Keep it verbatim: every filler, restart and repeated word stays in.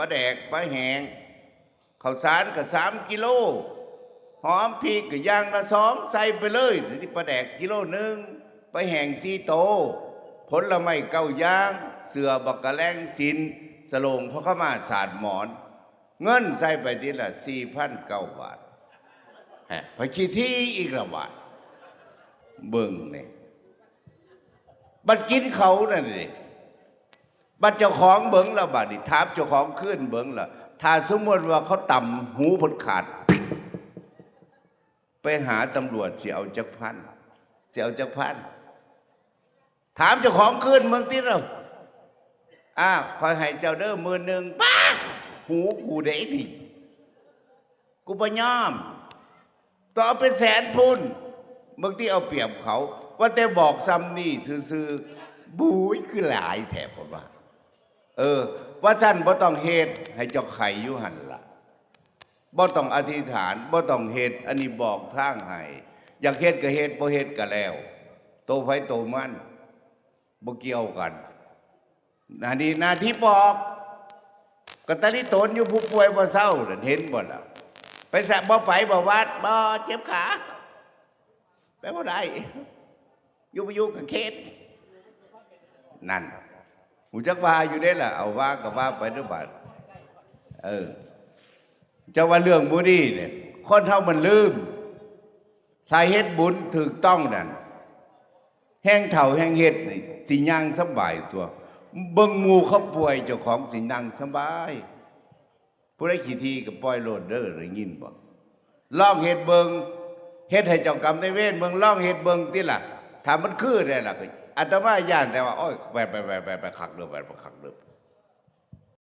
าแดกปลาแห้ง ข้าวสารก็สามกิโล หอมพริกก็อย่างละสอง ใส่ไปเลย นี่ปลาแดกกิโลหนึ่ง ปลาแห้งสี่โต ผลไม้เก้าอย่าง เสื้อบักกะแลง สินสโลง พระขาวมา สาดหมอน เงินใส่ไปทีละสี่พันเก้าบาท ฮะ ไปขี้ที่อีกละบาท เบิ่งนี่ บัดกินเขานั่นนี่ บัดเจ้าของเบิ่งแล้วบัดนี้ ถามเจ้าของคืนเบิ่งแล้ว ถ้าสมมติว่าเขาต่ำหูเพิ่นขาด ไปหาตำรวจสิเอาจักพัน สิเอาจักพัน ถามเจ้าของคืนเบิ่งติเรา อ่า ข้อยให้เจ้าเด้อหมื่นหนึ่ง ป๊าด หูกูเด้นี่ กูบ่ยอม ต้องเอาเป็นแสนพู้น บางทีเอาเปรียบเขา ว่าแต่บอกซ้ำนี่ซื่อๆ บุ้ย คือหลายแท้ ผมว่า เออ ว่าซั่นบ่ต้องเฮ็ด ให้เจ้าไข่อยู่หั่นล่ะ บ่ต้องอธิษฐาน บ่ต้องเฮ็ด อันนี้บอกทางให้ อยากเฮ็ดก็เฮ็ด บ่เฮ็ดก็แล้ว โตไผโตมัน บ่เกี่ยวกัน อันนี้หน้าที่บอก ก็ตะลิโตนอยู่ผู้ป่วยบ่เซานั่น เห็นบ่ล่ะ ไปสะ บ่ไปบ่วัด บ่เจ็บขา ไปบ่ได้ อยู่บ่อยู่ก็เข็ด นั่น ฮู้จักว่าอยู่เด้ล่ะ เอาว่าก็ว่าไปเด้อบาด เออ เจ้าว่าเรื่องบ่ดีเนี่ย คนเฮามันลืม ถ้าเฮ็ดบุญถูกต้องนั่น แฮ่งเฒ่าแฮ่งเฮ็ดนี่ สิย่างสบายตัว เบิ่งหมู่เขาป่วย เจ้าของสินั่งสบาย ผู้ใดขี้ถี่ก็ปล่อยโลดเด้อ ได้ยินบ่ ลองเฮ็ดเบิ่ง เฮ็ดให้เจ้ากรรมนายเวรเบิ่ง ลองเฮ็ดเบิ่งติล่ะ ถ้ามันคือได้ล่ะ ก็อาตมาย้านแต่ว่า โอ้ย ไป ไป ไป ไป ไปคักเด้อ ไป ไปคักเด้อ